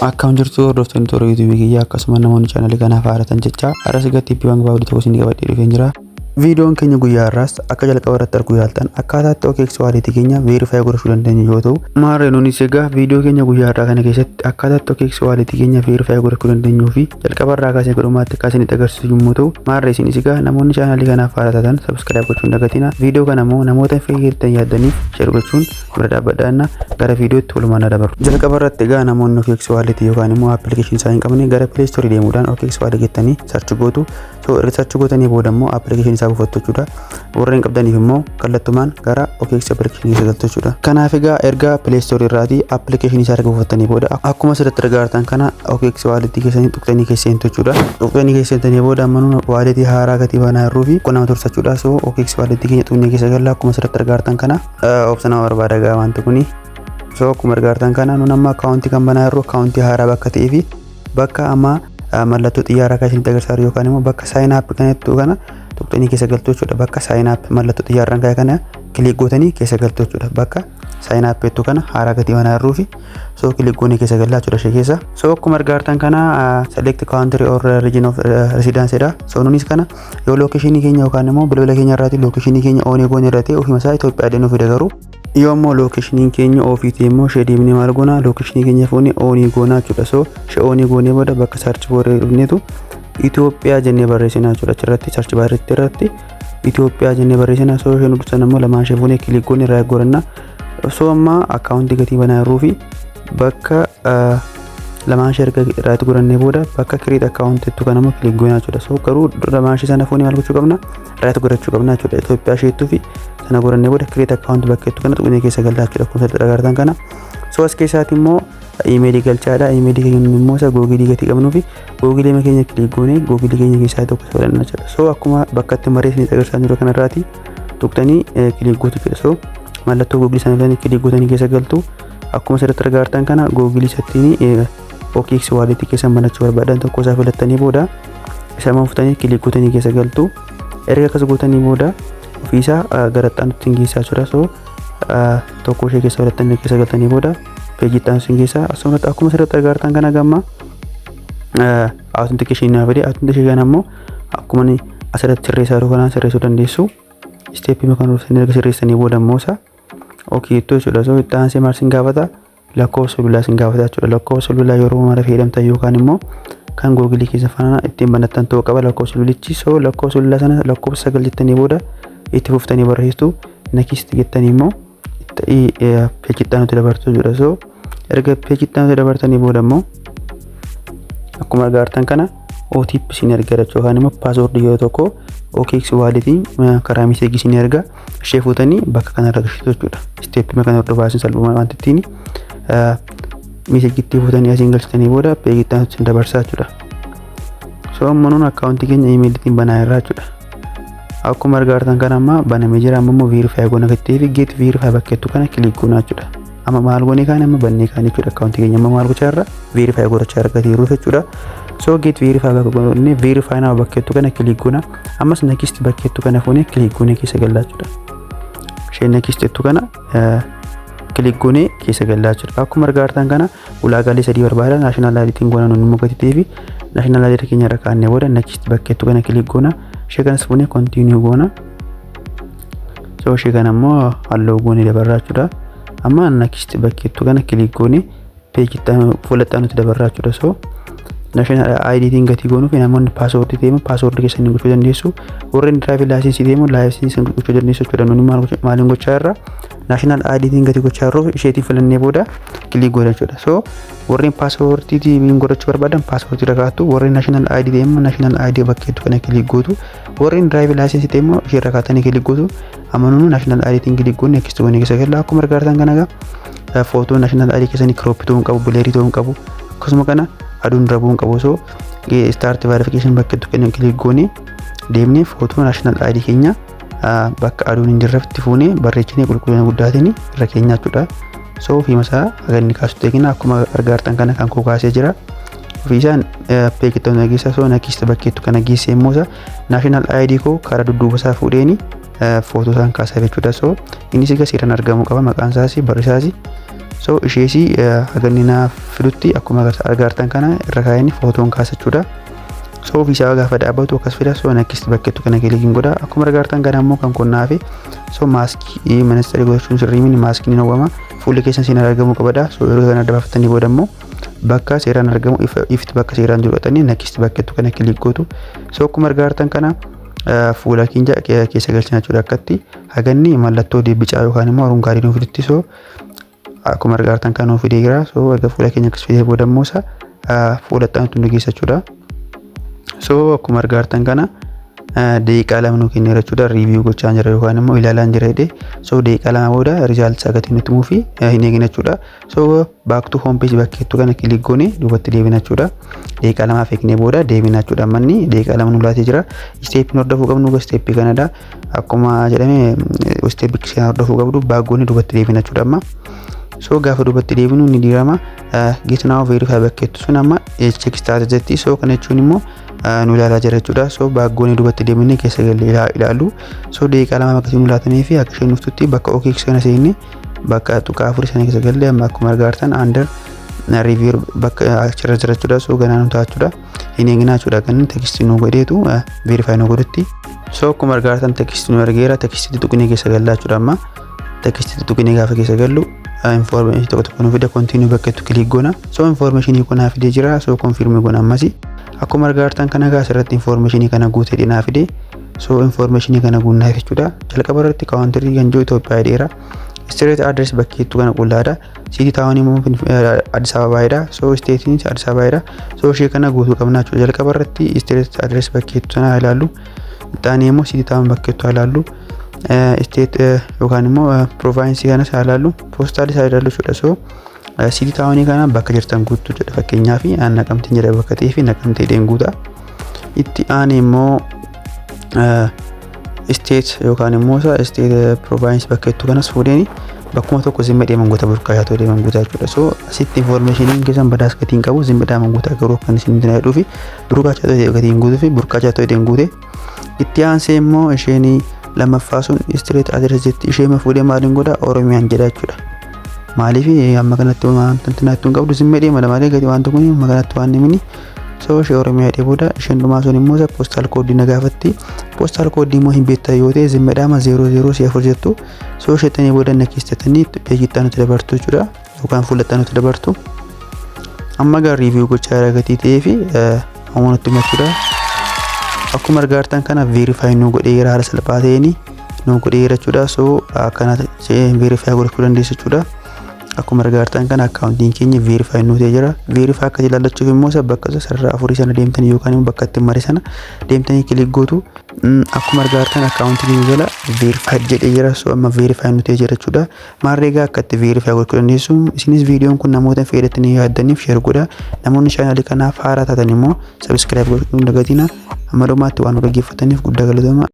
Akkam jirtu hordoftoonni toora YouTubeii kiyyaa, akkasuma namoonni chaanalii kanaaf haaratan jecha, har'as egaa tippiiwwan gabaabduu tokko isin qabadhee dhufeen jira. Viidiyoon keenya guyyaa har'aas akka jalqaba irratti arguu yaaltan akkaataa itti OKX walletii keenya verify godhachuu dandeenyu yoo ta'u, maarree nunis egaa viidiyoo keenya guyyaa har'aa kana keessatti akkaataa itti OKX walletii keenya verify godhachuu dandeenyuu fi jalqaba irraa kaasee godhumaatti akka isinitti agarsiisu yommuu ta'u, maarree isinis egaa namoonni chaanalii kanaaf haaraa taatan subscribe gochuu hin dagatina. Viidiyoo kana immoo namoota fayyadatan yaaddaniif share gochuun bira dhaabbadhaan gara viidiyootti walumaan dabarru. Jalqaba irratti egaa namoonni OKX walletii yookaan immoo appilikeeshinii isaa hin qabne gara Play Store deemuudhaan OKX wallet jettanii search gootu. So erga search gootanii booda immoo appilikeeshinii isaa buufattu jechuudha. Warreen qabdaniif immoo kallattumaan gara OKX appilikeeshinii keessa galtu jechuudha. Kanaaf egaa erga Play Store irraatii appilikeeshinii isaa erga buufattanii booda akkuma asirratti argaa jirtan kana OKX walletii keessanii tuqxanii keessa seentu jechuudha. Tuqxanii keessa seentanii booda amma nuun walletii haaraa gatii banaa jirruu fi nama tursa jechuudha. So OKX walletii keenya tuqnee keessa galla. Akkuma asirratti argaa jirtan kana obsa nama barbaada egaa wanti kuni. So akkuma argaa jirtan kana nuun amma akkaawuntii kan banaa jirru akkaawuntii haaraa bakka ta'ee fi bakka amma mallattoo xiyyaaraa kan isinitti agarsiisu yookaan immoo bakka sign up kan jettu kana tuqxanii keessa galtu jechuudha. Bakka sign up mallattoo xiyyaarraan ka'e kana click gootanii keessa galtu jechuudha. Bakka sign up jettu kana haaraa gatii banaa jirruu fi so click goonee keessa gallaa jechuudha ishee keessa. So akkuma argaa jirtan kana select country or region of residence dha. So nunis kana yoo locationii keenya yookaan immoo bilbila keenya irraati locationii keenya on goone irra ta'e ofuma isaa Itoophiyaa deemuu fida, garuu yoo immoo locationiin keenya off ta'e immoo ishee deemnee maal goona, locationii keenya fuunee on goonaa jechuudha. So ishee on goonee booda bakka search barii dhufneetu Itoophiyaa jennee barreessinaa jechuudha. Achirratti search bariitti irratti Itoophiyaa jennee barreessinaa. So isheen dursan immoo lamaan ishee fuunee click goonee irraa godhanna. So amma akkaawuntii gatii banaa jirruu fi bakka lamaan ishee erga irraatti godhannee booda bakka create account jettu kana immoo click goonaa jechuudha. So garuu lamaan ishee sana fuunee maal gochuu qabna? Right godhachuu qabna jechuudha. Itoophiyaa isheettuu fi sana godhannee booda create account bakka jettu kana tuqnee keessa galaa jechuudha. Akkuma asirratti agartan kana. So as keessaati immoo iimeelii galchaadha. Iimeelii keenya immoo isa Googleii gatii qabnuu fi Googleii keenya click goonee Googleii keenya keessaa tokko isa filannaa jechuudha. So akkuma bakka itti mareessanii agarsiisaa jiru kanarraati tuqxanii click gootu jechuudha. So mallattoo Googleii sana filanii click gootanii keessa galtu. Akkuma asirratti argaa jirtan kana Googleii isattiin OKX walletii keessan banachuu barbaadan tokko isaa filattanii booda isa fuutanii click gootanii keessa galtu. Erga akkas gootanii booda ofiisaa gara itti geessaa jechuudha. So tokko ishee keessa filattanii keessa galtanii booda peejii itti aansu geessaa. Asumatti akkuma asirratti argaa jirtan kana gamma authentication naa fide. Authentication kana immoo akkuma asirratti sirreessaa jiru kanaan sirreessuu dandeessu. Stepii kan dhuftanii erga sirreessanii booda immoo isa okay jettu jechuudha. So itti aansee maal sin gaafata? Lakkoofsa bilbilaa sin gaafata jechuudha. Lakkoofsa bilbilaa yeroo mara fayyadamtan yookaan immoo kan Googleii keessa faana ittiin banattan ta'uu qaba lakkoofsa bilbilichi. So lakkoofsa bilbilaa sana lakkoofsa 9 jettanii booda itti fuftanii barreessitu. Next jettanii immoo peejii itti aanutti dabartu jechuudha. So erga peejii itti aanutti dabartanii booda immoo akkuma argaa jirtan kana OTP isin erga jechuudha, yookaan immoo passwordii yeroo tokko OKX walletii karaa messageii isin erga, ishee fuutanii bakka kanarra galchitu jechuudha. Stepii kana hordofaa isin salphuma wanti ittiin messageitti fuutanii asiin galchitanii booda peejii itti aanutti isin dabarsaa jechuudha. So amma nuun akkaawuntii keenya iimeeliitiin banaa irraa jechuudha. Akkuma argaa jirtan kana amma banamee jira. Amma immoo verify goona gattee fi get verify bakka jettu kana click goona jechuudha. Amma maal goonee kaan amma bannee kaan jechuudha. Akkaawuntii keenya amma maal gochaa irra verify godhachaa argatee jiru jechuudha. So get verify bakka goonee verify now bakka jettu kana click goona. Ammas next bakka jettu kana fuunee click goonee keessa gallaa jechuudha. Isheen next jettu kana click goonee keessa gallaa jechuudha. Akkuma argaa jirtan kana ulaagaalee sadii barbaada. National IDtiin goona, nuun immoo gatitee fi national ID keenya irra kaa'annee booda next bakka jettu kana click goona. Ishee kanas fuunee continue goona. So ishee kana immoo halluu goonee dabarraa jechuudha. Amma next bakka jettu kana click goonee peejii fuula itti aanutti dabarraa jechuudha. So national IDtiin gatii goonuu fi namoonni paaswoordii deemu paaswoordii keessanii gochuu dandeessu. Warreen driver licenseii deemu licenseii gochuu dandeessu jechuudha. Nuni maaliin gochaa irra national IDtiin gatii gochaa jirruuf isheetiin filannee booda click goona jechuudha. So warreen paaswoordiitiin godhachuu barbaadan paaswoordii rakaatu, warreen national ID deemu national ID bakkeettu kana click gootu, warreen driver licenseii deemu ishee rakaatanii click gootu. Amma nunu national IDtiin click goone next goone keessa galla. Akkuma argaa jirtan kana egaa footoo national ID keessanii crop ta'uu hin qabu, blurrii ta'uu hin qabu, akkasuma kana aduun rabuu hin qabu. So start verification bakkeettu kana click goone deemnee footoo national ID keenya bakka aduun hin jirretti fuunee barreechinee qulqullina guddaatiin irra keenya jechuudha. So ofiima isaa haga inni kaasu eegna. Akkuma argaa jirtan kana kan koo kaasee jira. Ofiisaan peekitti na geessa. So next bakkeettu kana geessee immoo isa national ID koo karaa dudduuba isaa fuudheeni footoo isaan kaasaa jechuudha. So innis egaa seeraan argamuu qaba, maqaan isaas barri isaas. So ishees haganni naaf fidutti akkuma argaartan kana irra kaa'anii footoon kaasachuudha. So ofiisaa gaafa dhaabbatu akkas fida. So next bakkeettu kana clickiin godha. Akkuma argaartan kana immoo kan qonnaafi so maaskii ministeerii gochuun sirrii mini, maaskiin ni dhowwama. Fuulli keessan seeraan argamuu qabada. So yeroo kana adda baafatanii booda immoo bakka seeraan argamu, ifti bakka seeraan jiru godhatanii next bakkeettu kana click gootu. So akkuma argaartan kana fuula keenya keessa galchina jechuudha, akkatti haganni mallattoo bicaa yookaan immoo arungaarii nuuf fidutti. So akkuma argaartan kan nuuf fidee jira. So erga fuula keenya akkas fidee booda immoo isa fuula itti nu geessa jechuudha. So akkuma argaartan kana daqiiqaa 2 nu kenneera jechuudha. Review gochaa jira yookaan immoo ilaalaa jira jedhee. So daqiiqaa 2 booda result isaa gatii nutti himuu fi hin eegna jechuudha. So back to home page bakkeettu kana click goone duubatti deebina jechuudha. Daqiiqaa 2f eegnee booda deebina jechuudha. Manni daqiiqaa 2 nu laatee jira. Stepiin hordofuu qabnu stepii kanadha. Akkuma jedhame stepii seeraan hordofuu qabdu, back goone duubatti deebina jechuudha amma. So gaafa duubatti deebinu ni dirama get now verify bakkeettu sun amma check status jetti. So kana jechuun immoo nu ilaalaa jira jechuudha. So back goonee duubatti deebinee keessa galee ilaallu. So daqiiqaa 2 akkasii nu laatamee fi akka isheen dhuftutti bakka OKX kana seenne, bakka tuqaa afurii sana keessa galee amma akkuma argaartan under review bakka achirra jira jechuudha. So ganaa nu ta'a jechuudha. Hin eegnaa jechuudha, kan textii nu godheetu verify nu godhutti. So akkuma argaartan textii nu argeera, textii tuqnee keessa gallaa jechuudha amma. Textii tuqnee gaafa keessa gallu information tokko tokko nu fida. Continue bakka itti click goona. So information kun naa fidee jira. So confirm goona ammasi. Akkuma argaartan kana gaa asirratti information kana guutee naa fide. So information kana guunnaa jechuudha. Jalqaba irratti country kan jiru Itoophiyaa jedheera. Street address bakkeettu kana qullaadha. City town immoo Addis Ababaadha. So stateiin Addis Ababaadha. So ishee kana guutuu qabna jechuudha. Jalqaba irratti street address bakkeettu sana ilaallu. Itti immoo city town bakkeettu ilaallu. State yookaan immoo province kanas haa ilaallu. Postal isaa ilaallu jechuudha. So city townii kana bakka jirtan guutuu jedha. Fakkeenyaaf Naqamteen jedha bakka ta'ee fi Naqamtee dheen guuta. Itti aanee immoo state yookaan immoo state province bakka jettu kanas fuudheeni bakkuma tokko zimma deeman guuta, burqaa deeman guutaa jechuudha. So asitti informationiin keessan badaas gatiin qabu, zimma deeman guutaa, garuu kan isin jedhuu fi burqaa gatiin guutuu fi burqaa deeman guute. Itti aansee immoo isheen lammaffaa sun street address jetti. Ishee fuudhee maaliin godha? Oromiyaan jedha jechuudha. Maaliif amma kanatti wanta hin qabdu, zimma deema malee gadi wanta kun amma kanatti waan himini. So ishee Oromiyaa dhee booda isheen dhumaa sun immoo postal codeii na gaafatti. Postal codeii immoo hin beektan yoo ta'e zimmadhaama 00 4 jettu. So isheettanii booda na keessatanii pageittaa nuti dabartu jechuudha yookaan fuulattaa nuti dabartu. Amma gaa review gochaa jira gatii ta'ee fi amma nutti himachuudha. Akkuma argaartan kana verify nu godheera, haala salphaa ta'een nu godheera jechuudha. So akkana verify godhachuu dandeessu jechuudha. Akkuma argaartan kana accountiin keenya verify nu ta'ee jira. Verify akka ilaallachuuf immoo isa bakka sarara afurii sana deemtanii yookaan immoo bakka itti mare sana deemtanii click gootu. Akkuma argaartan accountii keenya jala verify jedhee jira. So amma verify nu ta'ee jira jechuudha. Maarree egaa akka itti verify godhachuu dandeessu. Isinis viidiyoon kun namoota fayyadattanii yaaddaniif share godha. Namoonni channelii kanaaf haaraa taatan immoo subscribe gochuu hin dagatina. Amma dhumaatti waan nu dhaggeeffataniif guddaa galatooma.